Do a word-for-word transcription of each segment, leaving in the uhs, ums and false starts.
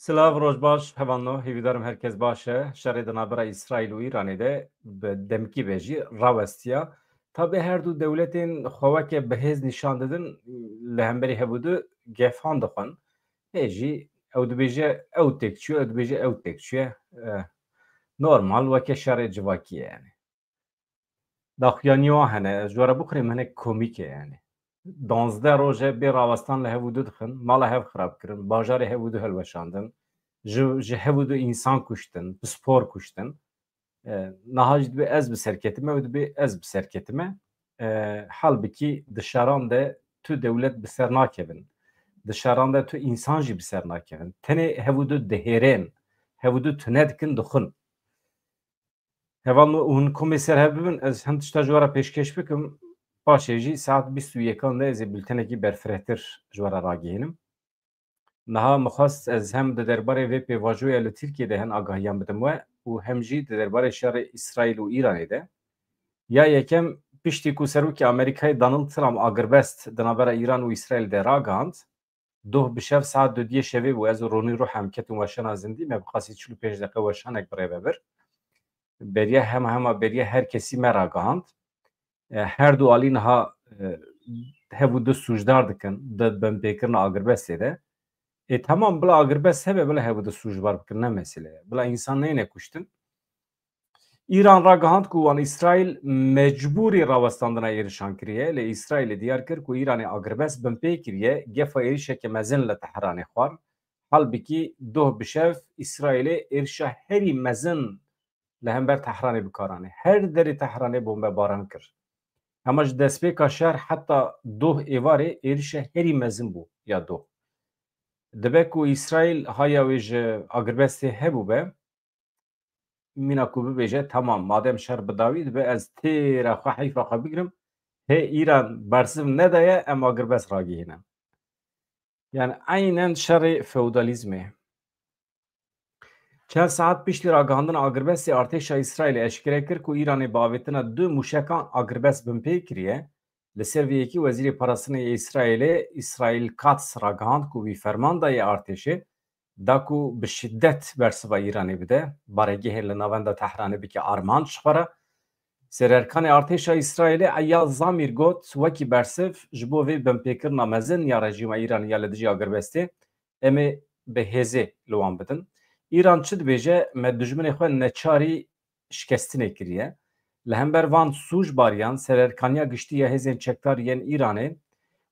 Silav, roj baş, hevalno, hêvîdarim herkes baş e. Şerê di navbera Îsraîl û Îranê de bi demkî ve jî rawestiya. Tabî her du dewletên xwe weke bihêz nîşan didin, li hemberî hevûdu gefan dixwin. Hê jî ew dibêje ew têk çûye, ew dibêje ew têk çûye. Eh, normal weke şerê civakî ye yani. Daxuyaniya wan hene, ez ji we re bixwînim, hinek komîk e yani. Danzdeh roj e bê rawestan li hevûdu dixin, mala hev xirab kirin, bajarê hevûdu hilweşandin, ji, ji hevûdu însan kuştin, pispor kuştin. E, niha jî dibê ez bi ser ketime, ew dibê ez bi ser ketime. E, halbikî di şeran de tu dewlet bi ser nakevin. Di şeran de tu însan jî bi ser nakevin. Tenê hevûdu dihêrên, hevûdu tune dikin, dixwin. Hevalno, hûn komê ser hev bibin, ez hin tişta ji we re pêşkêş bikim. Paşê jî saet bîst û yekan de ez ê bultenekî berfirehtir ji we re ragihînim. Niha min xwest ez hem di derbarê vê pêvajoya li Tirkiyê de hin agahiyan bidim we û hem jî di derbarê şerê Îsraîl û Îranê de. Ya yekem, piştî ku Serokê Amerîkayê Donald Trump agirbest di navbera Îran û Îsraîl de ragihand, doh bi şev saet dudiyê şevê bû, ez û Ronî Ruh em ketin weşana zindî, me bi qasî çil û pênc deqe weşanek bi rê ve bir. Beriya hema hema beriya her kesî me ragihand. E, her du alî niha, e, hev û du sûcdar dikin di binpêkirina agirbestê de. Ê, temam, bila agirbest hebe, bila hev û du sûcbar bikin, ne mesele ye. Bila însan neyne kuştin. Îran ragihand ku wan Îsraîl mecbûrî rawestandina êrişan kiriye, lê Îsraîlê diyar kir ku Îranê agirbest binpê kiriye, gefa êrişeke mezin li Tehranê xwar. Halbikî doh bi şev Îsraîlê êrişa herî mezin li hember Tehranê bi kar anî. Her derê Tehranê bombebaran kir. Hema ji destpêka şer heta doh êvarê êrişa herî mezin bû ya doh. Dibe ku Îsraîl haya wê ji agirbestê hebûbe, mîna ku bibêje, temam, madem şer bi dawî dibe, ez têra xwe, heyfa xwe bigirim, hê Îran bersiv nedaye, em agirbest ragihînin. Yani eynen şerê feodalîzmê. Çend saet piştî ragihandina agirbestê, artêşa Îsraîlê eşkere kir ku Îranê bi avêtina du mûşekan agirbest binpê kiriye. Li ser vê yekî Wezîrê Parastinê yê Îsraîlê, Îsraîl Katz, ragihand ku wî ferman daye artêşê, da ku bi şiddet bersiva Îranê bide, baregehên li navenda Tehranê bike armanc ji xwe re. Sererkanê artêşa Îsraîlê Eyal Zamîr got, wekî bersiv ji bo vê binpêkirina mezin ya rejîma Îranê ya li dijî agirbestê, em ê bi hêzê li wan bidin. Îran çi dibêje? Me dijminê xwe neçarî şikestinê kiriye. Li hember van sûcbariyan, sererkaniya giştî ya hêzên çekdar yên Îranê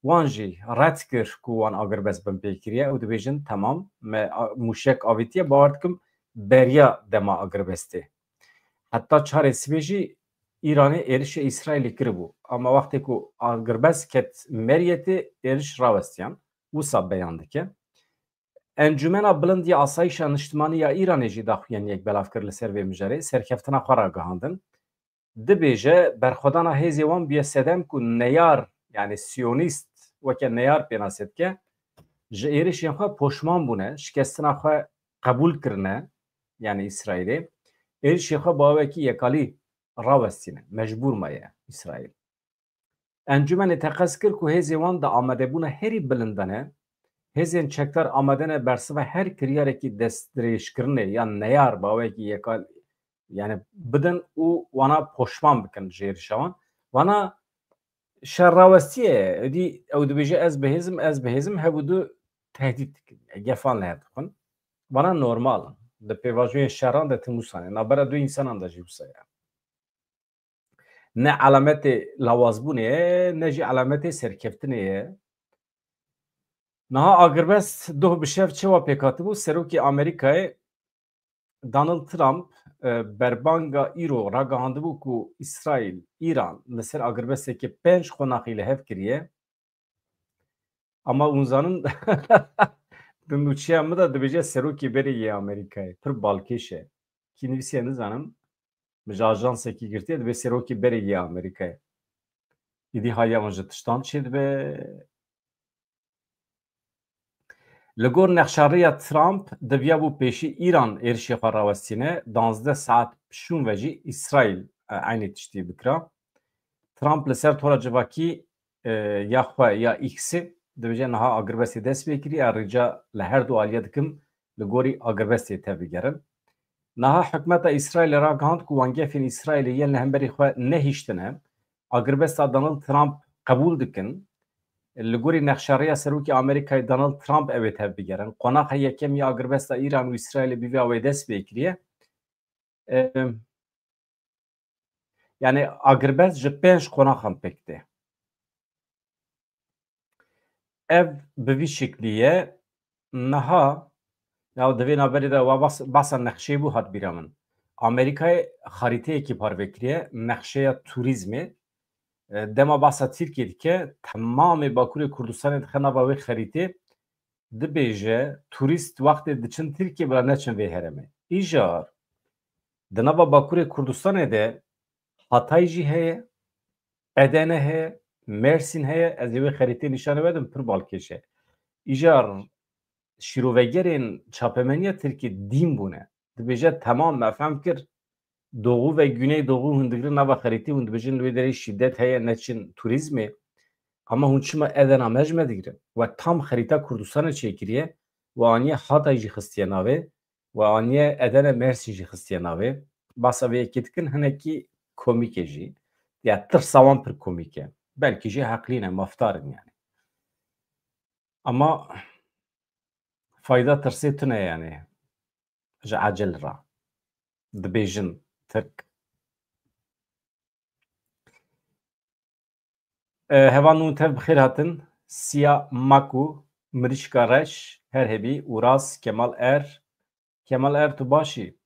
wan jî red kir ku wan agirbest binpê kiriye û dibêjin, temam, me a-, mûşek avêtiye, bawer dikim beriya dema agirbestê. Heta çarê sibê jî Îranê êrişê Îsraîlê kiribû. Ama wextê ku agirbest ket meriyetê, êriş rawestiyan. Wisa beyan dike. Encûmena Bilind ya Asayîşa Niştimanî ya Îranê jî daxuyaniyek belav kir li ser vê mijarê, serkeftina xwe ragihandin. Dibêje, berxwedana hêzê wan bûye sedem ku neyar, yani siyonîst, weke neyar pênase dike, ji êrişên xwe poşman bûne, şikestina xwe qebûl kirine, yani Îsraîlê. Êrişê xwe bi awekî yekalî rawestîne, mecbûr maye Îsraîl. Encûmenê teqez kir ku hêzên wan di amadebûna herî bilind de ne. Hêzên çekdar amade ne bersiva her kiryarekî destdirêjkirinê yan neyar bi awekî yekal, yani bidin û wana poşman bikin ji êrişa wan. Wana şer rawestiye, êdî ew dibêje, ez bihêzim, ez bihêzim, hev û du tehdît dikin. Gefan li hev dixwin. Wana normal in. Di pêvajoyên şeran de tim wisa ne. Navbera du însanan de jî wisa ye. Ne alametê lawazbûnê ye, ne jî alametê serkeftinê ye. Niha agirbest doh bi şev çawa pêk hatibû? Serokê Amerîkayê Donald Trump, e, berbanga îro ragihandibû ku Îsraîl, Îran li ser agirbestekê pênc qonaxî li hev kiriye. Ama hûn zanin, di nûçeya min de dibêje serokê berê yê Amerîkayê. Pir balkêş e. Kî nivîsiye nizanim. Min ji ajansekî girtiye, dibê serokê berê yê Amerîkayê. Êdî haya wan ji tiştan çêdibe. Li gor nexşariya Trump, diviyabû pêşî Îran êrişê xwe rawestîne, danzdeh saet şûn ve jî Îsraîl, e, eynî tiştî bikira. Trump li ser tora civakî, e, ya xwe ya X-ê dibêje, niha agirbestê dest pê kiriye, ez rîca li her du aliye dikim, li gorî agirbestê tevbigerin. Niha hikûmeta Îsraîlê ragihand ku wengefên Îsraîlê yên li hemberî xwe nehiştine, agirbesta Donald Trump qebûl dikin. Li gorî nexşariya serokê Amerîkayê Donald Trump ew ê tevbigerin. Qonaxa yekem ya agirbesta Îran û Îsraîlê bi vî awê dest pê kiriye. Em, yani agirbest ji pênc qonaxan pêk tê. Ev bi vî şiklî ye. Niha, ya di vê navberê de wa bas-, basa nexşeyê bû hat bîra min. Amerîkayê xarîteyekî parve kiriye, nexşeya turîzmê. E, dema basa Tirkiyê dike, temamê Bakurê Kurdistanê dixe nava wê xerîtê, dibêje, turîst wextê diçin Tirkiyê bila neçin vê herêmê. Îcar, di nava Bakurê Kurdistanê de Hatay jî heye, Edene heye, Mersîn heye, ez ê wê xerîtê nîşanê we dim, pir balkêş e. Îcar şîrovegerên çapemeniya Tirkî dîn bûne. Dibêje, temam, me fehm kir, Doğu ve Güneydoğu hûn digirin nava xerîtê, hûn dibêjin li wê derê şîdet heye, neçin turîzmê. Ama hûn çima Edena me ji me digirin? We tam xerîta Kurdistanê çêkiriye, we aniye Hatay jî xistiye navê, we aniye Edene Mersîn jî xistiye navê. Basa vê yekê dikin, hinekî komîk e jî. Ya tirsa wan pir komîk e. Belkî jî heqlî ne, mafdar in yani. Ama fayda tirsê tune yani. Ji ecel re. Dibêjin Tirk. E, hevalno, tev bi xêr hatin. Siya Maku, Mirişka Reş, her hebî, Uras, Kemal Er. Kemal Er, tu baş î?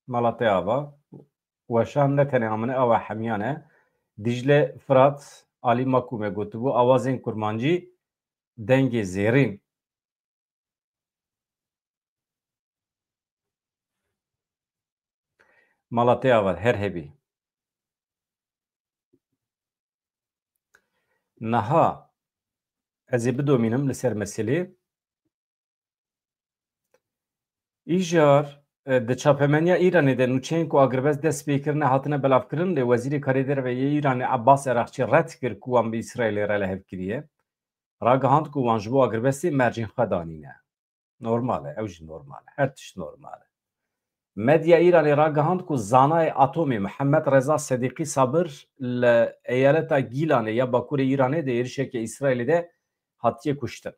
Mala te ava. Weşan ne tenê amine, awa hemiyan e. Dicle Firat, Alî Maku me gotibû, awazên kurmancî, dengê zêrîn. Mala te ava, her hebî. Niha ez ê bidomînim li ser meselê. Îcar, e, di çapemeniya Îranê de nûçeyên ku agirbest dest pê kirine hatine belavkirin, lê Wezîrê Karê Derve yê Îranê Abbas Erakçî red kir ku wan bi Îsraîlê re li hev kiriye. Ragihand ku wan ji bo agirbestê mercên xwe danîne. Normal e, ew jî normal e. Her tişt normal e. Medya Îranê ragihand ku zanayê atomê Mihemed Reza Sedîqî Sabir li eyaleta Gîlanê ya Bakurê Îranê di êrişeke Îsraîlê de hatiye kuştin.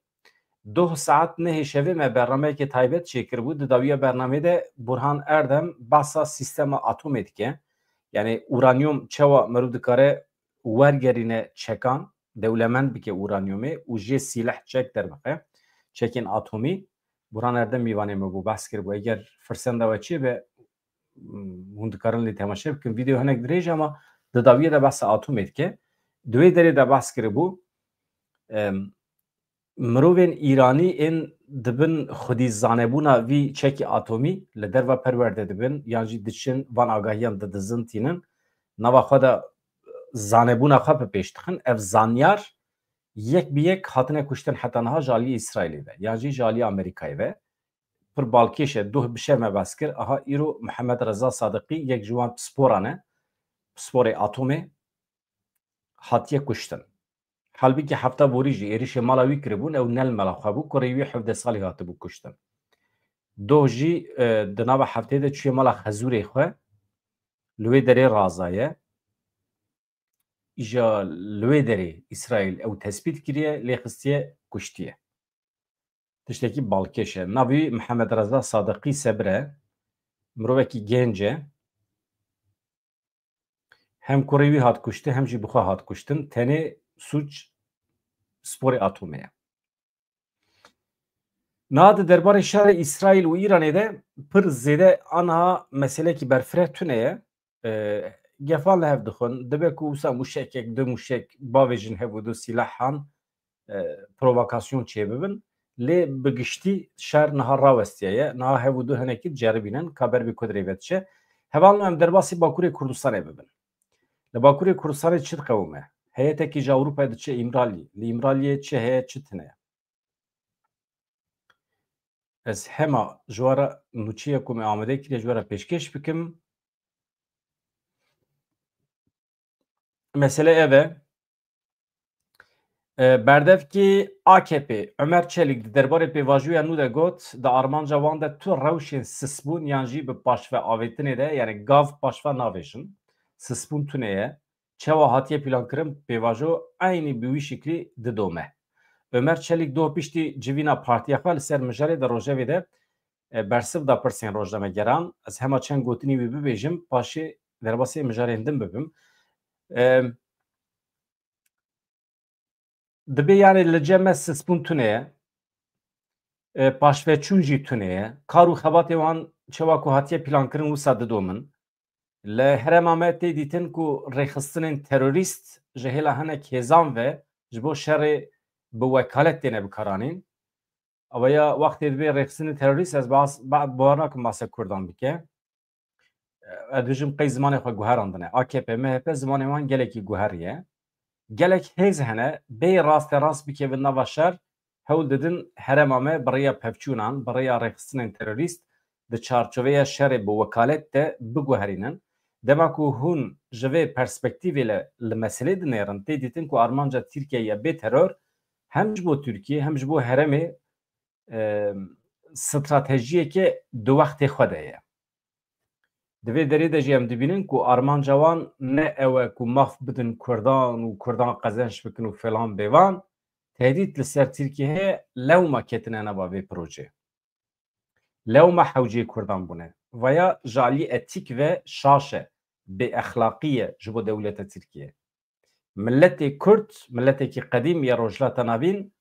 Doh saet nehê şevê me bernameyeke taybet çêkiribû. Di dawiya bernameyê de Burhan Erdem behsa sîstema atomê dike. Yani uranyum çawa meriv dikare wergerîne çekan, dewlemend bike uranyumê û jê sîleh çek derbixe, çekên atomî. Burhan Erdem mîvanê me bû, behs kiribû. Eger firsenda we çêbe, hûn dikarin lê temaşe bikin. Vîdeo hinek dirêj e ama di dawiyê de behsa atomê dike. Di wê derê de behs kiribû, em, mirovên Îranî ên dibin xwedî zanebûna vî çekî atomî li derva perwerde dibin, yan jî diçin van agahiyan didizin tînin, nava xwe de zanebûna xwe bi pêş dixin. Ev zanyar yek bi yek hatine kuştin heta niha ji aliyê Îsraîlê ve, yan jî ji aliyê Amerîkayê ve. Pir balkêş e, doh bi şev me behs kir. Aha, îro Mihemed Reza Sadiqî, yek ji wan pisporan e, pisporê atomê, hatiye kuştin. Halbikî hefta borî jî êrişê mala wî kiribûn, ew ne li mala xwe bû, kurê wî hevdeh salî hatibû kuştin. Doh jî, e, di nava hefteyê de çûye mala xezûrê xwe, li wê derê razaye. Îja li wê derê Îsraîl ew tespît kiriye, lê xistiye, kuştiye. Tiştekî balkêş e. Navê wî Mihemed Reza Sadiqî Sebir e. Mirovekî genc e. Hem kurê wî hat kuştin, hem jî bi xwe hat kuştin. Tenê sûc sporê atomê ye. Niha di derbarê şerê Îsraîl û Îranê de pir zêde aniha meselekî berfireh tune ye. E, gefan li hev dixwin. Dibe ku wisa mûşekek, du mûşek bavêjin hev û du sîlehan, e, provokasyon çêbibin. Lê bi giştî şer niha rawestiye ye. Niha hev û du hinekî diceribînin ka ber bi ku derê ve diçe. Hevalno, em derbasî Bakurê Kurdistanê bibin. Li Bakurê Kurdistanê çi diqewime? Heyetekî ji Ewropayê diçe Îmraliyê. Li Îmraliyê çi heye, çi tune ye? Ez hema ji we re nûçeyek ku me amade kiriye ji we re pêşkêş bikim. Mesele ev e. E, berdevkî A K P, Ömer Çelik di derbarê pêvajoya nû de got, di armanca wan de tu rewşên sisbûn yan jî bi paşve avêtinê de, yani gav paşve navêjin. Sisbûn tune ye. Çawa hatiye plankirin, pêvajo eynî bi wî şiklî didome. Ömer Çelik doh piştî civîna partiya xwe li ser mijarê de rojevê de, e, bersiv da pirsên rojnamegeran. Ez hema çend gotinî wî bibêjim, paşê derbasê mijarên din bibim. E, Dibê yani li cem me sisbûn tune ye. E, paşveçûn jî tune ye. Kar û xebatê wan çawa ku hatiye plankirin wisa didomin. Li herêma me tê dîtin ku rêxistinên terorîst ji hêla hinek hêzan ve ji bo şerê bi wekalet têne bikaranîn. Ew ya wextê dibê rêxistinên terorîst ez bas, ba, bawer nakim basê Kurdan bike. Ez dibêjim qey zimanê xwe guherandine. A K P, M H P zimanê wan gelekî guherî ye. Gelek hêz hene, bê rasterast bikevin nava şer, hewl didin herêma me bi rêya pevçûnan, bi rêya rêxistinên terorîst di çarçoveya şerê bi wekalet de biguherînin. Dema ku hûn ji vê perspektîvê le li meselê dinêrin, tê dîtin ku armanca Tirkiyeyê ya bê teror hem ji bo Tirkiye hem ji bo herêmê, e, stratejiyeke di wextê xwe de ye. Di vê derê de jî em dibînin ku armanca wan ne ew e ku maf bidin Kurdan û Kurdan qezenç bikin û falan bêvan, tehdît li ser Tirkiye heye, lewma ketine nava vê proje. Lewma hewceyê Kurdan bûne. Vaya ji aliyê etîk ve şaş e, bêexlaqî ye ji bo dewleta Tirkiye. Miletê Kurd, miletekî qedîm ya Rojhilata Navîn,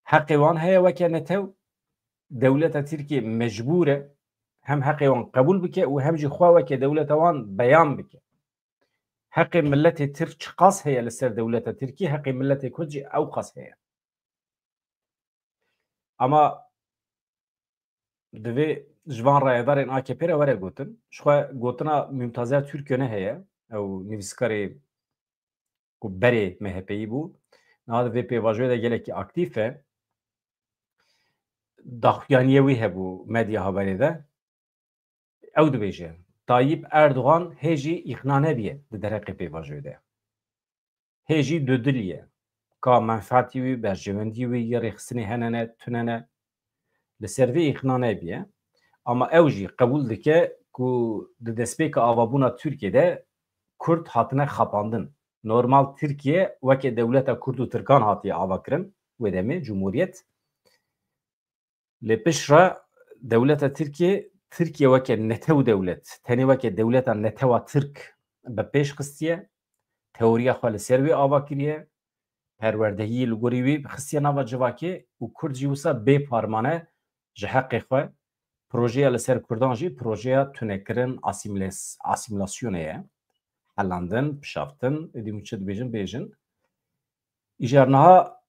heqê wan heye weke netew, dewleta Tirkiyê mecbûr e hem heqê wan qebûl bike û hem jî xwe weke dewleta wan beyan bike. Heqê miletê Tirk çiqas heye li ser dewleta Tirkiyê, heqê miletê Kurd jî ewqas heye. Ama divê ji van rayedarên A K P re were gotin. Ji xwe gotina Mümtazer Türköne heye. Ew nivîskarê ku berê M H P'yî bû. Niha di vê pêvajoyê de gelekî aktîf e. Daxuyaniyê wî hebû medya haberê de. Ew dibêje, Tayyip Erdogan hê jî îqna nebiye di derheqê pêvajoyê de. Hê jî dudilî ye. Ka menfaetî wî, berjewendî wî yê rêxistinê hene ne, tune ne. Li ser vê îqna nebiye. Ama ew jî qebûl dike ku di destpêka avabûna Tirkiyê de Kurd hatine xapandin. Normal Tirkiye weke dewleta Kurd û Tirkan hatiye avakirin wê demê, cumhuriyet. Lê piştre dewleta Tirkiyê, Tirkiye weke netew dewlet, tenê weke dewleta netewa Tirk bi pêş xistiye, teoriya xwe li ser wê ava kiriye, perwerdehiyê li gorî wî xistiye nava civakê û Kurd jî wisa bê parmane ji heqê xwe. Projeya li ser Kurdan jî projeya tunekirin, asîmles-, asîmlasyonê ye. Helandin, pişaftin, êdî hûn çi dibêjin, bêjin. Îcar niha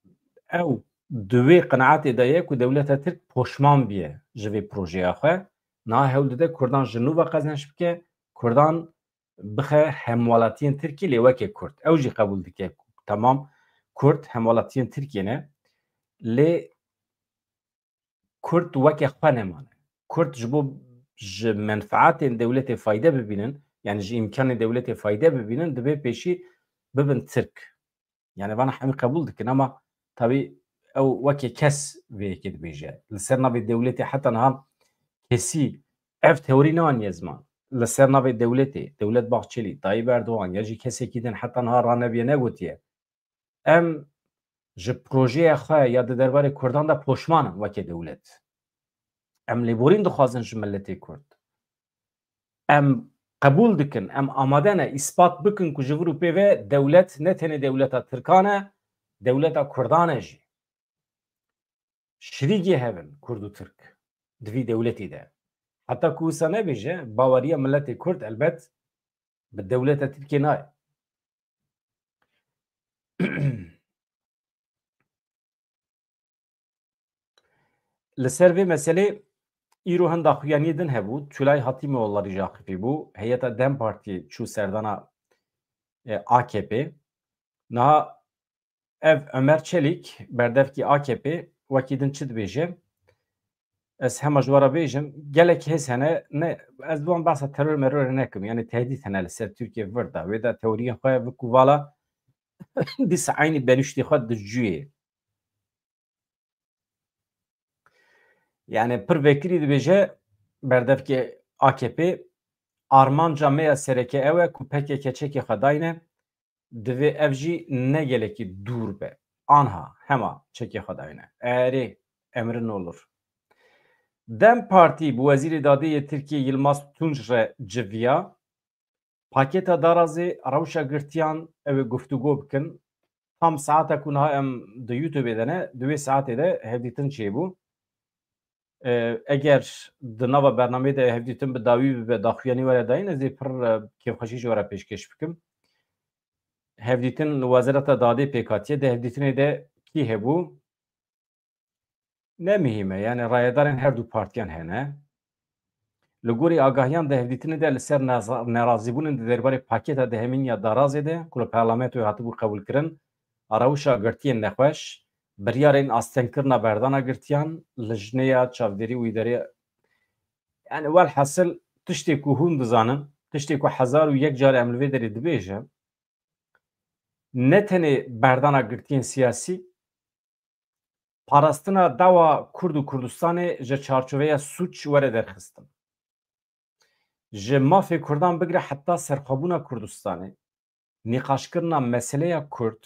ew di wê qenaetê de ye ku dewleta Tirk poşman biye ji vê projeya xwe. Niha hewl dide Kurdan ji nû ve qezenç bike, Kurdan bixe hemwelatiyên Tirkî lê weke Kurd. Ew jî qebûl dike ku temam Kurd hemwelatiyên Tirkiyê ne. Lê Kurd weke xwe nemane. Kurd ji bo ji menfaetên dewletê fayde bibînin, yani ji îmkanê dewletê fayde bibînin, divê pêşî bibin Tirk. Yani vana hemî qebûl dikin, ama tabî ew weke kes vê yekê dibêje. Li ser navê dewletê heta niha kesî ev teorî neaniye ziman. Li ser navê dewletê, Dewlet Bahçelî, Tayyip Erdogan ya jî kesekî din heta niha raneviye negotiye. Em ji projeya xwe ya di derbarê Kurdan de poşman in weke dewlet. Em lêborîn dixwazin ji miletê Kurd. Em qebûl dikin, em amade ne îspat bikin ku ji vir û pê ve dewlet ne tenê dewleta Tirkan e, dewleta Kurdan e jî. Şirîgê hev in Kurd û Tirk di vî dewletî de. Heta ku wisa nebêje, baweriya miletê Kurd elbet bi dewleta Tirkiyê nayê. Li ser vê meselê îro hin daxuyaniyê din hebû. Tulay Hatîmoğulları jî axifî bû. Heyeta DEM Partî çû serdana, e, A K P. Niha ev Ömer Çelik, berdevkî A K P, wekî din çi dibêje? Ez hema ji we re bêjim, gelek hêz hene, ne, ez bi wan behsa teror merorê nekim, yani tehdît hene li ser Tirkiye vir de, wê de teoriyên xwe wek ku vala dîsa eynî benuştê xwe dicuyê. Yani pir vekirî dibêje berdevkê A K P, armanca me ya sereke ew e ku P K K çekê xwe dayne, divê ev jî ne gelekî dûr be. Anha hema çekê xwe dayne. Erê, emrin olur. DEM Partî bi Wezîrê Dadê yê Tirkiyê Yilmaz Tunç re civiya. Paketa darazê rewşa girtiyan ew ê guftûgo bikin. Tam saeta ku niha em di YouTubeê de ne, di wê saetê de hevdîtin çêbû. E, eger di nava bernameyê de hevdîtin bi dawî bibe, daxuyanî were dayîn, ez ê pir, e, kêfxweşî ji we re pêşkêş bikim. Hevdîtin li Wezareta Dadê pêk hatiye. Di hevdîtinê de kî hebû? Ne muhîm e, yani rayedarên her du partiyan hene. Li gorî agahiyan di hevdîtinê de li ser neza-, nerazîbûnên di derbarê paketa dehemîn ya darazê de ku li parlamentoyê hatibû qebûlkirin, a rewşa girtiyên nexweş, biryarên astengkirina berdana girtiyan, lijneya çavdêrî û îdarê, yani welhasil tiştê ku hûn dizanin, tiştê ku hezar û yek car em li vê derê dibêjin, ne tenê berdana girtiyên siyasî, parastina dawa Kurd û Kurdistanê ji çarçoveya sûc were derxistin. Ji mafê Kurdan bigire heta serxwebûna Kurdistanê, nîqaşkirina meseleya Kurd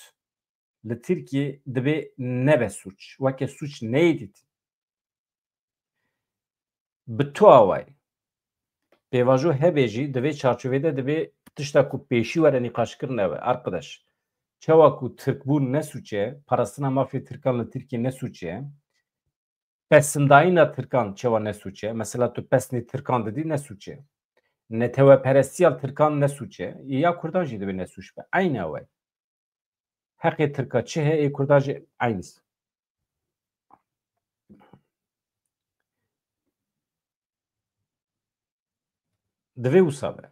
li Tirkiyê dibê nebe sûc, weke sûc neyê dîtin. Bi tu awayî. Pêvajo hebe jî di vê çarçovê de divê tişta ku pêşî were nîqaşkirin ev e. Arqedeş, çawa ku Tirkbûn ne sûc e, parastina mafê Tirkan li Tirkiyê ne sûc e, pesindayîna Tirkan çawa ne sûc e? Mesela tu pesnê Tirkan didî ne sûc e. Neteweperestiya Tirkan ne sûc e. Ya Kurdan jî divê ne sûc be. Eynî ew e. Heqê Tirka çi heye, ê Kurda jî eynî. Divê wisa be.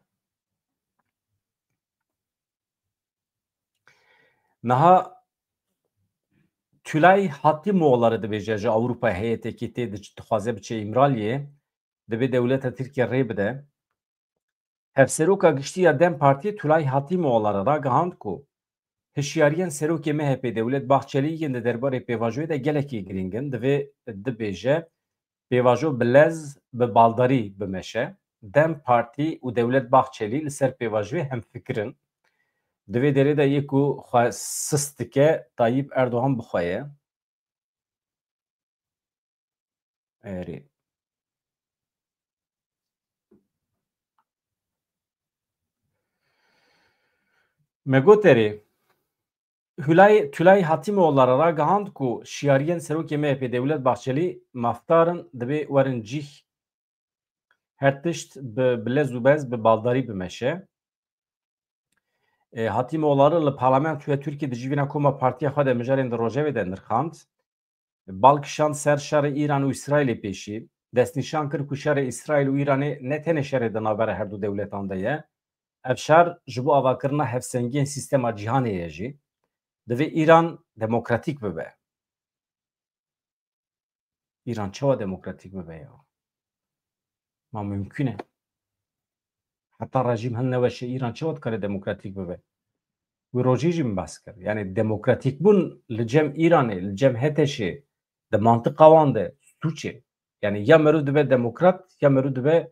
Niha Tülay Hatimoğulları dibêje, ji Ewropa heyetê tê, dixwaze biçe Îmraliyê, divê dewleta Tirkiye rê bide. Hevseroka giştî ya DEM Partiyê Tülay Hatimoğulları ragihand ku hişyariyên serokê M H P Devlet Bahçelî yên di derbarê pêvajoyê de gelekî girîng in. Divê dibêje pêvajo bi lez, bi baldarî bimeşe. DEM Partî û Devlet Bahçelî li ser pêvajoyê hemfikir in. Di vê derê de yê ku xwe sist dike Tayyip Erdogan bi xwe ye. Erê. Me got erê. Hülay, Tülay Hatimoğulları ragihand ku şiyariyên serokê M H P Devlet Bahçelî mafdar in, divê werin cîh. Her tişt bi, bi lez û bez, bi baldarî bimeşe. E, Hatimoğulları li parlamentoya Tirkiyê di civîna koma partiya xwe de mijarên di rojevê de nirxand. Bal kişand ser şerê Îran û Îsraîlê pêşî. Destnîşan kir ku şerê Îsraîl û Îranê ne tenê şerê di navbera her du dewletan de ye. Ev şer ji bo avakirina hevsengiyên sîstema cîhanê ye jî. Divê Îran demokratîk bibe. Îran çawa demokratîk bibe ya? Ma mumkun e? Heta rejîm hin neweşe Îran çawa dikare demokratîk bibe? Wî rojî jî min behs kir. Yani demokratîk bûn li cem Îranê, li cem HTŞ'ê, di mantiqa wan de sûc e. Yani ya meriv dibe demokrat, ya meriv dibe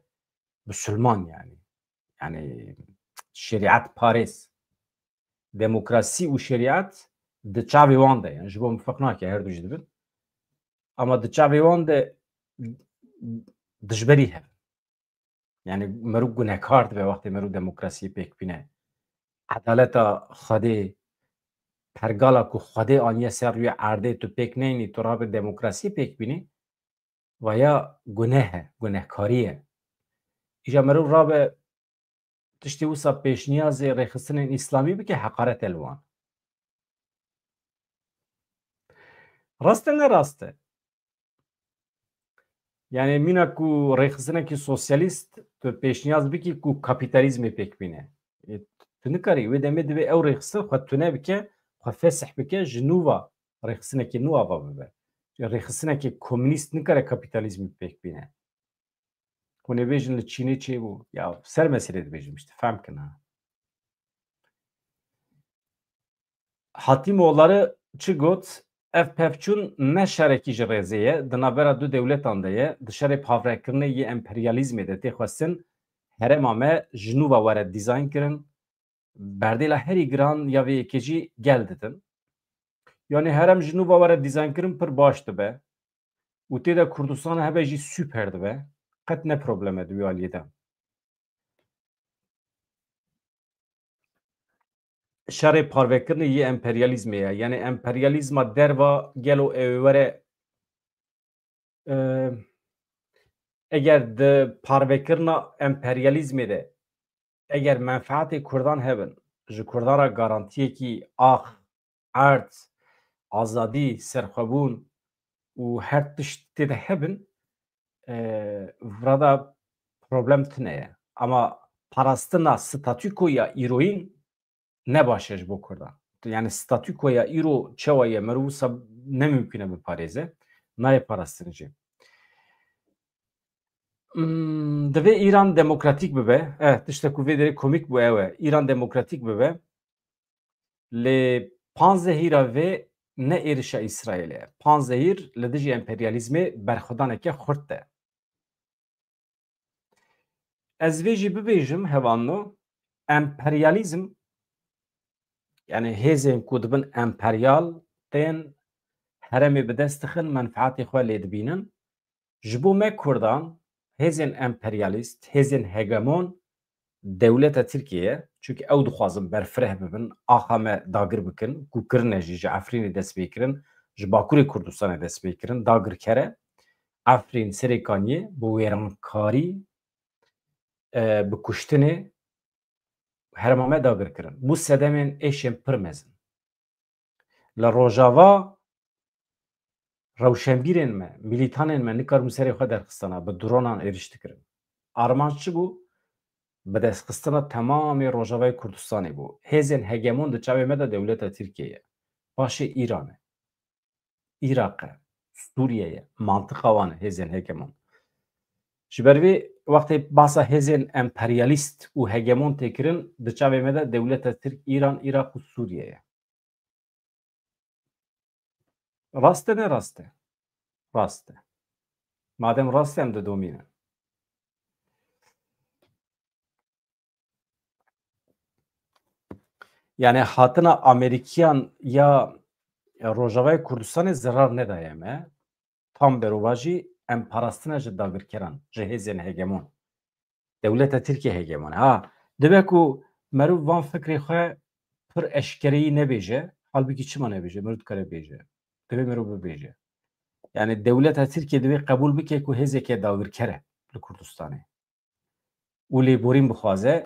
Musulman yani. Yani şerîet parêz. Demokrasî û şerîet di çavê wan de, yani ji bo min ferq nake, her du jî dibin. Ama di çavê wan de dijberî hebe. Yani meriv gunehkar dibe wextê meriv demokrasiyê pêk bîne. Edaleta Xwedê, pergala ku Xwedê aniye ser rûyê erdê tu pêk neyînî, tu rabe demokrasiyê pêk bînî, vaya guneh e, gunehkarî ye. Îja meriv rabe tiştê wisa pêşniyazê rêxistinên îslamî bike, heqaret e li wan. Rast e, ne rast e? Yani mîna ku rêxistinekî sosyalîst tu pêşniyaz bikî ku kapîtalîzmê pêk bîne. E, tu nikarî, wê demê divê ew rêxistin xwe tune bike, xwe fesih bike, ji nû ve rêxistinekî nû ava bibe. Rêxistinekî komûnîst nikare kapîtalîzmê pêk bîne. Hûn ê bêjin li Çînê çêbû. Ya ser meselê dibêjim işte, fehm kin ha. Hatîmoğulları çi got? Ev pevçûn ne şerekî ji rêzê ye, di navbera du dewletan de ye, di şerê pavrekirinê yê emperyalîzmê de tê xwestin herêma me ji nû ve were dîzayn kirin. Berdêla herî giran ya vê yekê jî gel didin. Yanî herêm ji nû ve were dîzayn kirin pir baş dibe û tê de Kurdistan hebe jî super dibe. Qet ne problem e di wî aliyê de. Şerê parvekirinê yê emperyalîzmê ye. Yanî emperyalîzma derva gelo ew ê were, e, eger di parvekirina emperyalîzmê de eger menfeetê Kurdan hebin, ji Kurdan re garantiyekî ax, erd, azadî, serxwebûn û her tişt tê de hebin, e, virada problem tune ye. Ama parastina statûkoya îroyîn ne baş e ji bo Kurdan. Yani statûkoya îro çawa ye, meriv wisa ne mimkun e biparêze. Nayê parastin jî. Hmm, divê Îran demokratîk bibe. Eh, tiştek ku vê derê komîk bû ew e. Îran demokratîk bibe. Lê panzdehîra vê ne êrişa Îsraîlê ye. Panzdehîr li dijî emperyalîzmê berxwedaneke xurt e. Ez vê jî bibêjim, hevalno, emperyalîzm, yani hêzên ku dibin emperyal, tên herêmê bi dest dixin, menfeetê xwe lê dibînin. Ji bo me Kurdan, hêzên emperyalîst, hêzên hegemon dewleta Tirkiyê ye. Çunke ew dixwazin berfireh bibin, axa me dagir bikin, ku kirine jî, ji Efrînê dest pê kirin, ji Bakurê Kurdistanê dest pê kirin, dagirker e. Efrîn, Serêkaniyê bi wêrankarî, e, bi kuştinê herêma me dagir kirin. Bû sedemên êşên pir mezin. Li Rojava rewşenbîrên me, milîtanên me nikaribûn serê xwe derxistana, bi dronan êriş dikirin. Armanc çi bû? Bidestxistina temamê Rojavayê Kurdistanê bû. Hêzên hegemon di çavê me de dewleta Tirkiyê ye. Paşê Îran e. Îraq e. Sûriye ye. Mantiqa wan e hêzên hegemon. Ji ber vê wextê bahsa hêzên emperyalîst û hegemon tê kirin, di çavê me de dewleta Tirk, Îran, Îraq û Sûriye ye. Rast e, ne rast e? Rast e. Madem rast e, em didomînin. Yani hatina Amerîkiyan ya Rojavayê Kurdistanê zerar nedaye me. Tam berovajî em parastine ji dagirkeran, ji hêzên hegemon. Dewleta Tirkiye hegemon e. Ha, dibe ku meriv van fikrê xwe pir eşkereyî nebêje, halbûkî çima nebêje? Meriv dikare bêje. Divê meriv bibêje. Yani dewleta Tirkiye divê qebûl bike ku hêzeke dagirker e li Kurdistanê. Û lêborîn bixwaze,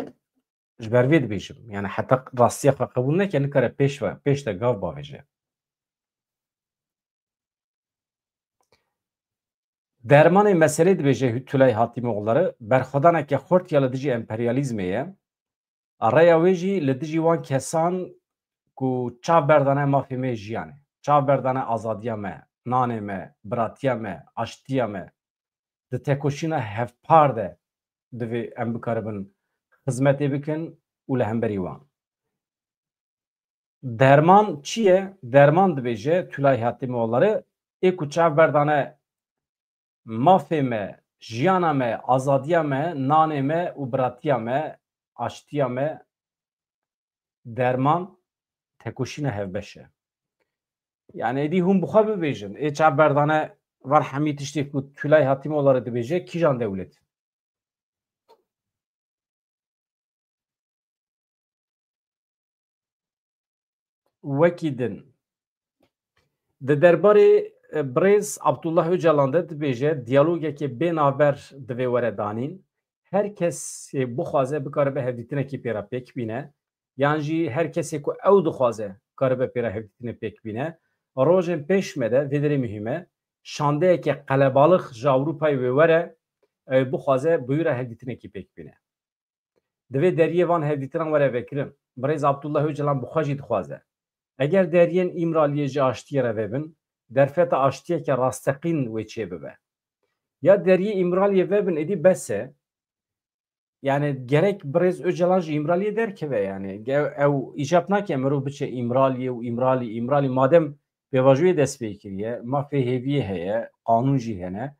ji ber vê dibêjim. Yani heta rastiya xwe qebûl neke, nikare pêş ve, pêş de gav bavêje. Dermanê meselê dibêje Tülay Hatîmoğulları, berxwedaneke xurt ya li dijî emperyalîzmê ye. Rêya wê jî li dijî wan kesan ku çav berdane mafê me yê jiyanê, çav berdane azadiya me, nanê me, biratiya me, aştiya me, di tekoşîna hevpar de divê em bikaribin xizmetê bikin û li hemberî wan. Derman çi ye? Derman dibêje Tülay Hatîmoğulları, ê ku çav berdane mafê me, jiyana me, azadiya me, nanê me û biratiya me, aştiya me, derman tekoşîna hevbeş e. Yani êdî hûn bi xwe bibêjin, ê çav berdane van hemî tiştê ku Tülay Hatîmoğulları dibêje, kîjan dewlet? Wekî din. Di derbarê, e, birêz Abdullah Ocalan de dibêje, diyalogekê bê navber divê were danîn. Her kesê bixwaze bikaribe hevdîtinekî pê re pêk bîne. Yan jî her kesê ku ew dixwaze karibe pê re hevdîtinê pêk bîne. Rojên pêş me de vê derê muhîm e. Şandeyeke qelebalix ji Ewropayê wê were, ew bixwaze bi wî re hevdîtinekî pêk bîne. Divê deriyê van hevdîtinan were vekirin. Birêz Abdullah Ocalan bi xwe jî dixwaze. Eger deriyên Îmraliyê ji aştiyê re vebin, derfeta aştiyeke rasteqîn wê çêbibe. Ya deriyê Îmraliyê vebin, êdî bes e. Yani gerek birêz Ocalan ji Îmraliyê derkeve yani. Ge-, ew îcab nake mirov biçe Îmraliyê û Îmralî, Îmralî madem pêvajoyê dest pê kiriye, mafê hêviyê heye, qanûn jî hene.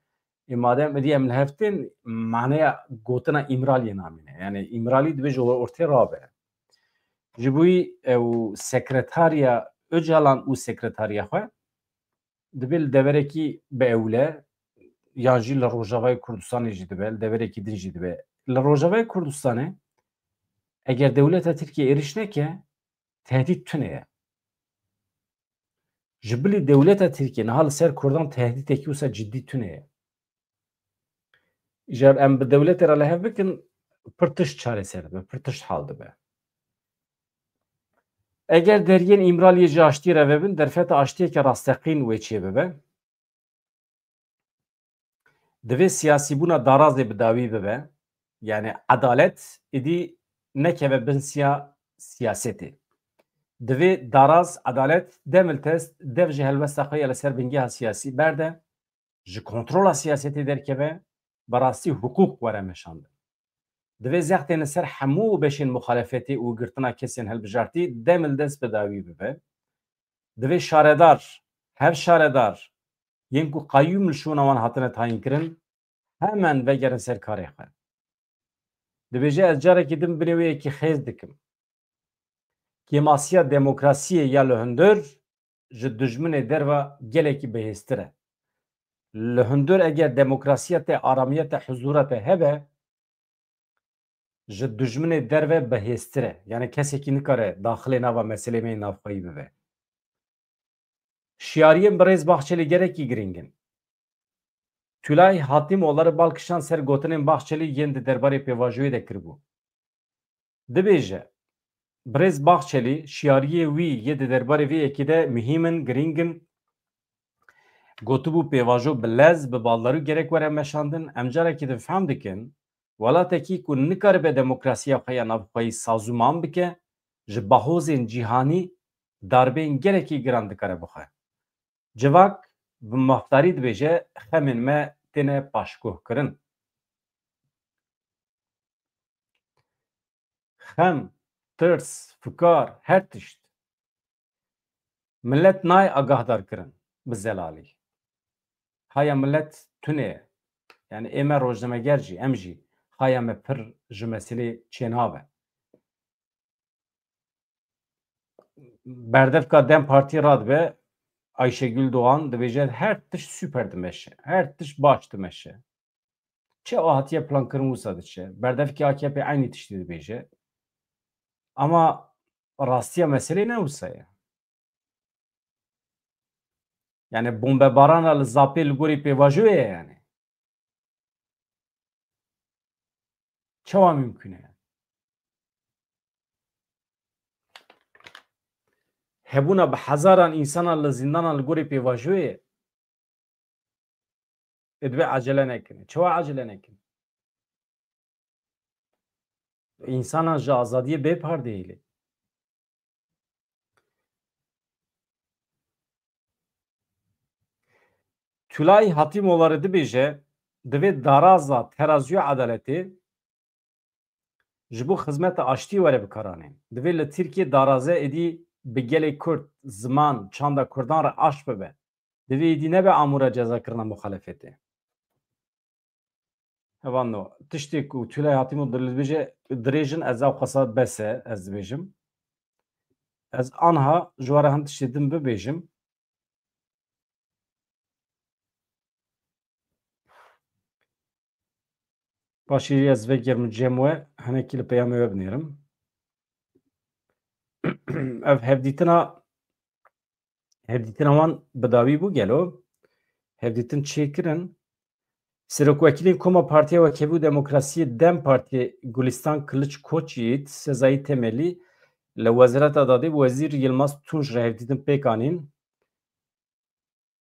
Ê madem êdî em li hev tên, maneya gotina Îmraliyê namîne. Yani Îmralî dibê ji ortê rabe. Ji bo wî ew sekretariya Ocalan û sekretariya xwe dibê li deverekî bi ewle, yan jî li Rojavayê Kurdistanê jî dibe, li deverekî din jî dibe. Li Rojavayê Kurdistanê eger dewleta Tirkiye êrîş neke, tehdît tune ye. Ji bilî dewleta Tirkiye niha li ser Kurdan tehdîtekî wisa cidî tune ye. Îcar em bi dewletê re li hev bikin, pir tişt çareser dibe, pir tişt hal dibe. Eger deriyên Îmraliyê ji aştî re vebin, derfeta aştiyeke rasteqîn wê çêbibe. Divê siyasîbûna darazê bi dawî bibe. Yani edalet êdî nekeve bin siya siyasetê. Divê daraz, edalet, demiltest, dev ji helwesta xwe ya li ser bingeha siyasî berde, ji kontrola siyasetê derkeve, bi rastî hiqûq were meşandin. Divê zextên li ser hemû beşên muxalefetê û girtina kesên hilbijartî demildest bi dawî bibe. Divê şaredar, hevşaredar, yên ku qeyûm li şûna wan hatine tayînkirin, hemen vegerin ser karê xwe. Dibêje, ez carekî din binê wê yekî xêz dikim. Kêmasiya demokrasiyê ya li hundir ji dijminê derve gelekî bihêztir e. Li hundir eger demokrasiya te, aramiya te, huzura te hebe, ji dijminê derve bihêztir e. Yani kesekî nikare daxilê nava meselê me yê navxweyî bibe. Şiyariyên birêz Bahçelî gelekî girîng in. Tülay Hatîmoğulları bal kişand ser gotinên Bahçelî yên di derbarê pêvajoyê de kiribû. Dibêje, birêz Bahçelî, şiyariyê wî yê di derbarê vê yekê de muhîm in, girîng in. Gotibû pêvajo bi lez, bi baldarû gerek were meşandin. Em carekî din fehm dikin, welatekî ku nikaribe demokrasiya xwe ya navxweyî sazûman bike, ji bahozên cîhanî darbeyên gelekî giran dikare bixwe. Civak bi mafdarî dibêje, xemên me têne paşguhkirin. Xem, tirs, fikar, her tişt. Milet nayê agahdar kirin bi zelalî. Haya milet tune ye. Yani ê me rojnameger jî, em jî, haya me pir ji meselê çênabe. Berdevka DEM Partî radibe, Ayşegül Doğan dibêje, her tişt super dimeşe, her tişt baş dimeşe. Çi hatiye plankirin wisa diçe. Berdevkê AKP eynî tiştî dibêje. Ama rastiya meselê ne wisa ye. Yani bombebarana li Zapê li gorî pêvajoyê ye yani. Çawa mümkün e? Hebûna bi hezaran însanan li zîndanan li gorî pêvajoyê ye. Ê divê acele nekin. Çawa acele nekin? Însanan ji azadiyê bê pardehîlê. Tülay Hatîmoğulları dibêje, divê daraza teraziya edaletê ji bo xizmeta aştiyê were bikaranîn. Divê li Tirkiyê daraze êdî bi gelê Kurd, ziman, çanda Kurdan re aşt bibe. Divê êdî nebe amûra cezakirina muxalefetê. Hevalno, tiştê ku Tülay Hatîmoğulları dibêje, dirêj in, ez ew qasa bes e, ez dibêjim. Ez anha ji we re hin tiştê din bibêjim. Paşê ez vegerim cem we, hinekî li peyamê we binêrim. Ev hevdîtina, hevdîtina wan bi dawî bû gelo? Hevdîtin çêkirin. Serokwekîlên Koma Partiya Wekhevî û Demokrasiyê DEM Partiyê Gulistan Kılıç Koçyiğit, Sezai Temelî li Wezareta Dadê bi Wezîr Yilmaz Tunç re hevdîtin pêk anîn.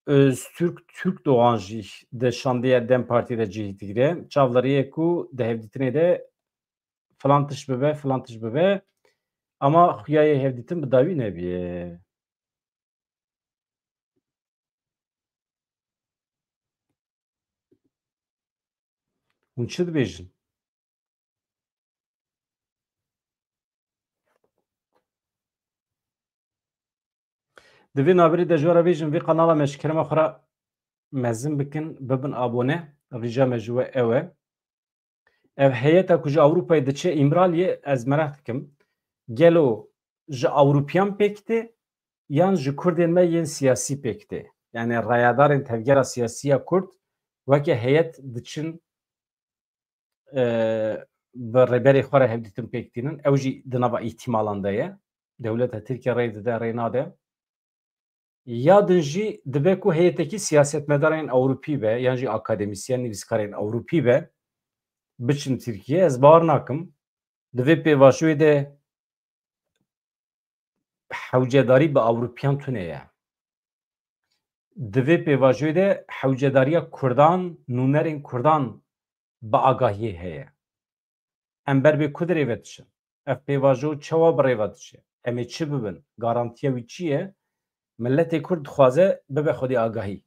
Öztürk Türkdoğan jî di şandeya DEM Partiyê de cihî digire. Çavdarî ye ku di hevdîtinê de filan tişt bibe, filan tişt bibe. Ama xuya yê hevdîtin bi dawî nebîye. Hûn çi dibêjin? Di vê navberê de ji we re bêjim, vê kanala me ji kerema xwe re mezin bikin, bibin abone. Rica me ji we ew e. Ev heyeta ku ji Ewropayê diçe Îmraliyê, ez meraq dikim, gelo ji Ewropiyan pêk tê yan ji Kurdên me yên siyasî pêk tê? Yani rayadarên tevgera siyasî ya Kurd weke heyet diçin, e, bi rêberê xwe re hevdîtin pêk tînin. Ew jî di nava îhtimalan de ye. Dewleta Tirkiye rê dide, rê nade. Ya din jî dibe ku heyetekî siyasetmedarên Ewropî be, yan jî akademîsyen, nivîskarên Ewropî be, biçin Tirkiye. Ez bawer nakim. Di vê pêvajoyê de hewcedarî bi Ewropiyan tune ye. Di vê pêvajoyê de hewcedariya Kurdan, nûnerên Kurdan bi agahiyê heye. Em ber vê ku dirê ve diçin? Ev pêvajo çawa bi rê ve diçe? Em ê çi bibin? Garantiya wî çi ye? Miletê Kurd dixwaze bibe xwedî agahî.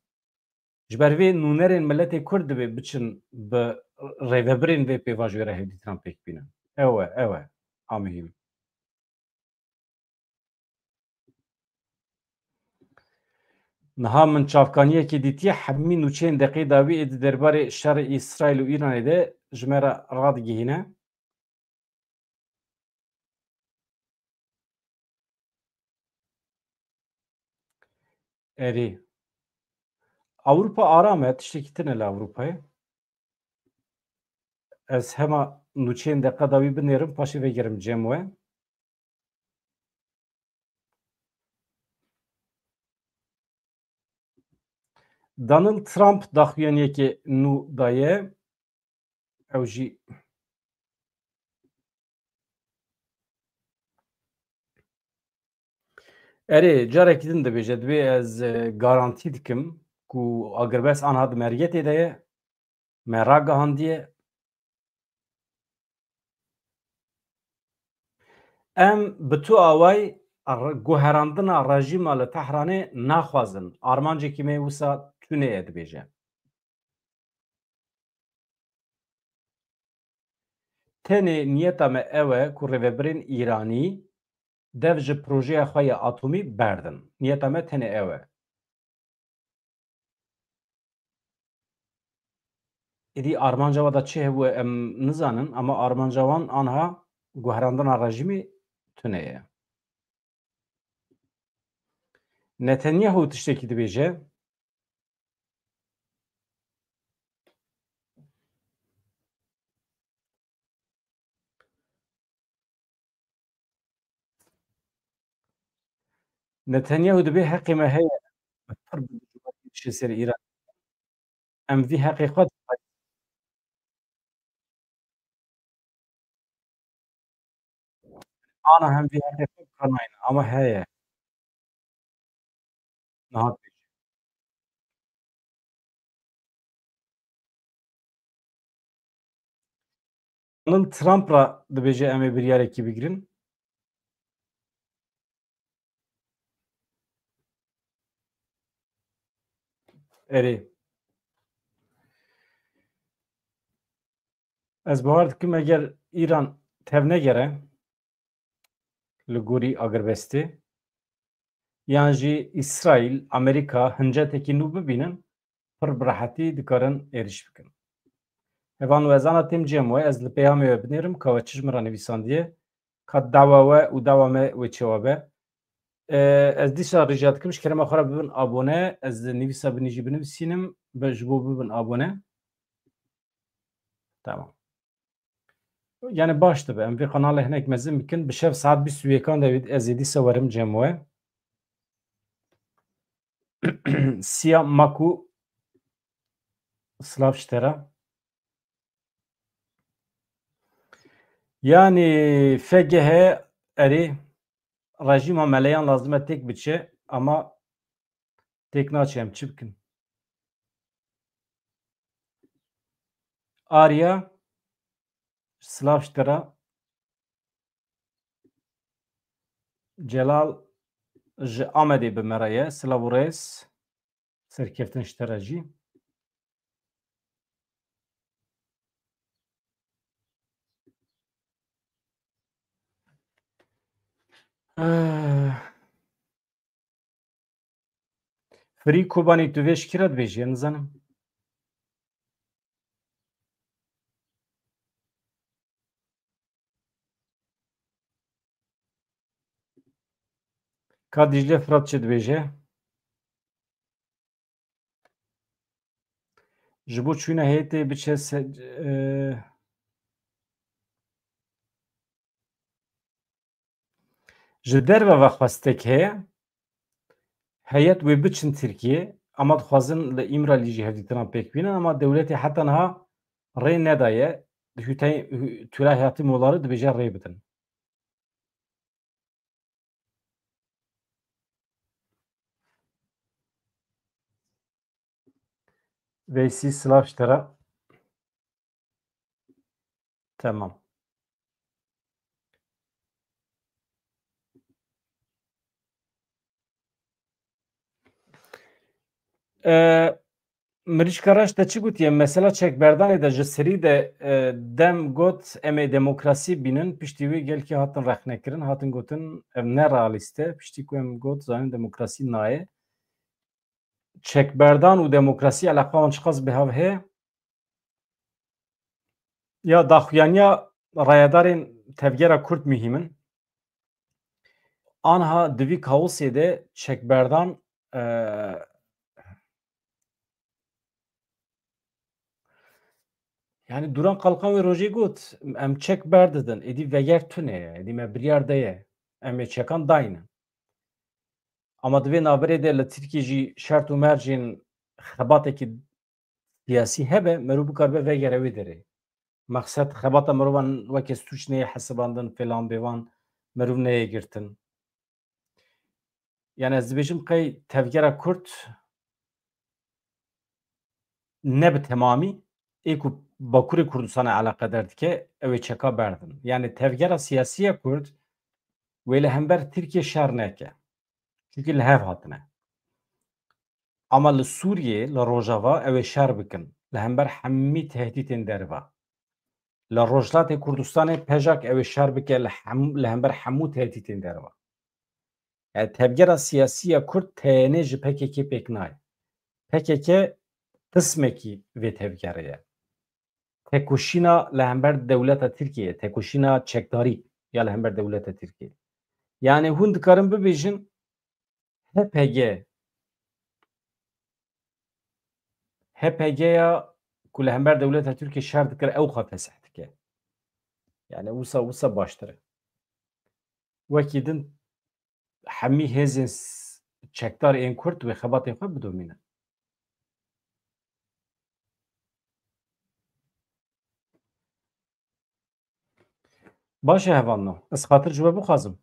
Ji ber vê nûnerên miletê Kurd divê biçin bi rêvebirên vê pêvajoyê re hevdîtinan pêk bînin. Ew e, ew e a muhîm. Niha min çavkaniyekê dîtiye, hemî nûçeyên deqê dawî ê di derbarê şerê Îsraîl û Îranê de ji me re radigihîne. Erê. Ewropa aram e, tiştekî tune li Ewropayê. Ez hema nûçeyên deqa dawî binêrim, paşê vegerim cem we. Donald Trump daxuyaniyekê nû daye. Ew jî Erê, carekî din dibêje, dibê ez, e, garantî dikim ku agirbest anha di mergetê de ye, me ragihandiye. Em bi tu awayî r-, guherandina rejîma li Tehranê naxwazin. Armancekî me wisa tune ye, dibêje. Tenê niyeta me ew e ku rêvebirên Îranî dev ji projeya xwe ya atomî berdin. Niyeta me tenê ew e. Êdî armanca wan de çi hebû em nizanin, ama armanca wan anha guherandina rejîmê tune ye. Netanyahu tiştekî dibêje. Netanyahu dibê heqê me heye pir bi dijwarî bişê ser Îran. Em vî heqê xwe dixwazin. Ana hem vî heqê xwe bi kar nayne, ama heye. Niha dibêje. Donald Trump re dibêje em ê biryarekî bigirin. Erê. Ez bawer dikim eger Îran tevnegere li gorî agirbestê, yan jî Îsraîl, Amerîka hincetekî nû bibînin, pir bi rehetî dikarin êrîş bikin. Hevalno, ez ana têm cem we, ez li peyamê we binêrim, ka we çi ji min re nivîsandiye, ka dawa we û dawa me wê çawa be. E, ez dîsa rica dikim, ji kerema xwe re bibin abone, ez nivîsa binî jî binivîsînim, bi, ji bo bibin abone. Tamam. Yani baş dibe. Em vê kanalê hinek mezin bikin. Bi şev saet bîst û yekan de ez ê dîsa werim cem we. Siya Maku, silav ji te re. Yani F G H erê rejîma meleyan lazim e têk biçe ama têk naçe, em çi bikin? Arya, silav ji te re. Celal ji Amedê bi me re ye. Silav û rêz. Serkeftin ji te re jî. Eh, Free Kobanî, tu vê ji kî re dibêjî? Ez nizanim. Ka Dîcle Firat çi dibêje? Ji bo çûna heyetê biçe se-, e, Ji derve ve xwestek heye, heyet wê biçin Tirkiyê, ama dixwazin li Îmralî jî hevdîtinan pêk bînin, ama dewletê heta niha rê nedaye, hûtey-, hû-, Tûlay Hatîmoğulları dibêje rê bidin. Veysî, silav ji te re. Tamam. Ee, Mirîşka Reş te çi gotiye? Mesela çekberdanê de ji serî de, e, dem got, em ê demokrasî bînin. Piştî wê gelkî hatin rexnekirin, hatin gotin, ev ne realîst e. Piştî ku em got, zanîn demokrasî nayê. Çekberdan û demokrasî eleqa wan çiqas bi hev heye? Ya daxuyaniya rayedarên tevgera Kurd muhîm in. Anha di vî kaosê de çekberdan, e, yani Duran Kalkan wê rojê got, em çek berdidin, êdî veger tune ye, êdî me biryar daye, em ê çekan daynin. Ama di vê navberê de li Tirkiyê jî şert û mercên xebatekî siyasî hebe, merû bikaribe vegere wê derê. Mexsed xebata mirovan weke sûc neyê hesibandin, filan bêvan meriv neyê girtin. Yani ez dibêjim qey tevgera Kurd ne bi temamî ê ku Bakurê Kurdistanê eleqedar dike, ew ê çeka berdin. Yani tevgera siyasî ya Kurd wê li hember Tirkiye şer neke. Çunkî li hev hatine. Ama li Sûriyê, li Rojava ew ê şer bikin. Li hember hemî tehdîtên derva. Li Rojhilatê Kurdistanê pejak ew ê şer bike li hem-, li hember hemû tehdîtên derva. Yani tevgera siyasî ya Kurd T Y N ji P K K pêk nayê. P K K qismekî vê tevgerê ye. Tekoşîna li hember dewleta Tirkiyê, tekoşîna çekdarî ya li hember dewleta Tirkiyê. Yani hûn dikarin bibêjin H P G, H P G ya ku li hember dewleta Tirkiyê şer dikir, ew xwe fesih dike. Yani wisa, wisa baştir e. Wekî din hemî hêzên s-, çekdar ên Kurd wê xebatên xwe bidomînin. Baş e hevalno, ez xatir ji we bixwazim.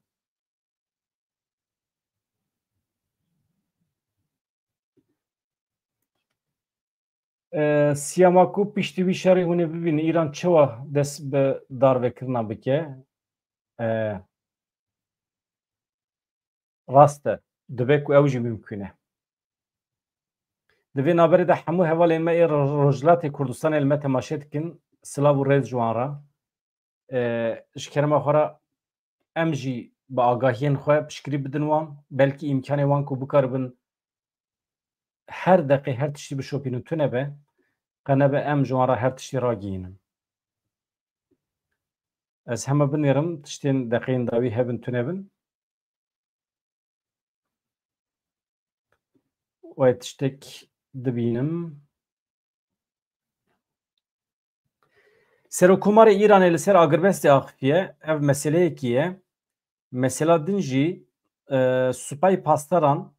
E, Siyama ku piştî wî şerê hûn ê bibînin Îran çawa dest bi darvekirina bike? E, rast e, dibe ku ew jî mimkûn e. Di vê navberê de hemû hevalên me ê Ro-, Rojhilatê Kurdistanê li me temaşe dikin, silav û rêz ji wan re. E, ji kerema xwe re em jî bi agahiyên xwe piştgirî bidin wan, belkî îmkanê wan ku bikaribin her deqê her tiştî bişopînin tune be, qe nebe em ji wan re her tiştî ragihînin. Ez hema binêrim, tiştên deqeyên dawî hebin tune bin. Wê tiştek dibînim. Serokkomarê Îranê li ser agirbestê axifiye, ev meseleyekî ye. Mesela din jî, e, supayê pasteran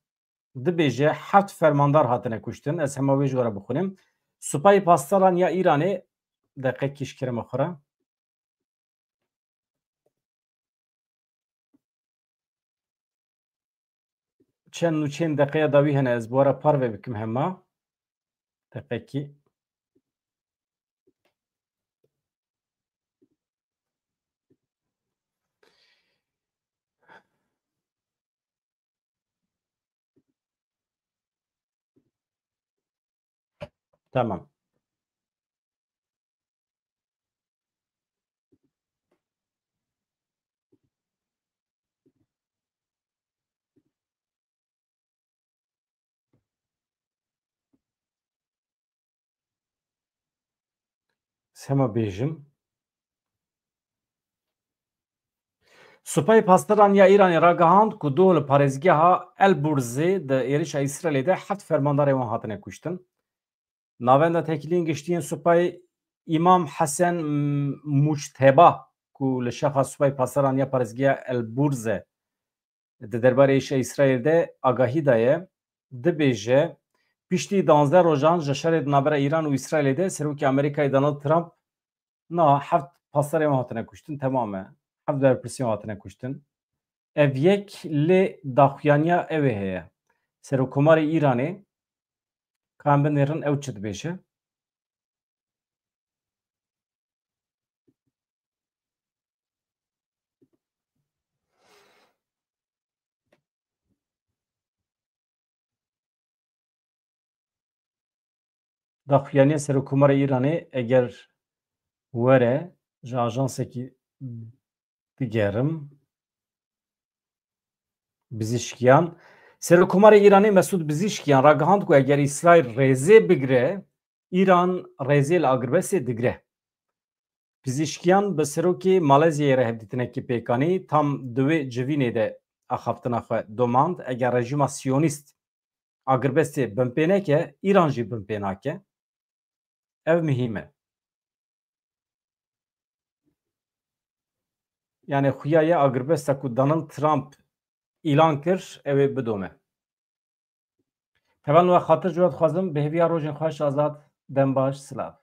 dibêje heft fermandar hatine kuştin. Ez hema wê ji we re bixwînim. Supayê pasteran ya Îranê, deqekî ji kerema xwe re. Çend nûçeyên deqeya dawî hene, ez bi we re parve bikim hema. Deqekî. Tamam. Tema bêjim. Supayê Pasdaran ya Îranê ragihand ku doh li parêzgeha El Burzê di êrişa Îsraîlê de heft fermandarê wan hatine kuştin. Navenda Têkiliyên Giştî yên Supayê Îmam Hesen Mujteba ku li şaxa Supayê Pasdaran ya parêzgeha El Burzê di derbarê êşa Îsraîl de agahî daye, dibêje, piştî danzdeh rojan ji şerê di navbera Îran û Îsraîlê de Serokê Amerîkayê Donald Trump, na heft pasdarê wan hatine kuştin, temam e. Heft berpirsiyên wan hatine kuştin. Ev yek lê daxuyaniya ew ê heye. Serokkomarê Îranê, ka em binêrin ew çi dibêje. Daxuyaniya Serokkomarê Îranê eger were ji ajansekî digerim. Bizîşkiyan. Serokkomarê Îranê Mesûd Bizîşkiyan ragihand ku eger Îsraîl rêzê bigire, Îran rêzê li agirbestê digire. Pizîşkiyan bi serokê Malezyayê re hevdîtinekî pêk anî, tam di wê civînê de axaftina xwe domand, eger rejîma siyonîst agirbestê binpê neke, Îran jî binpê nake. Ev muhîm e. Yani xuya ye agirbesta ku Donald Trump îlan kir, ew ê bidome. Tevan we xatir ji we dixwazim, bi hêviya rojên xweş azad, dem baş, silav.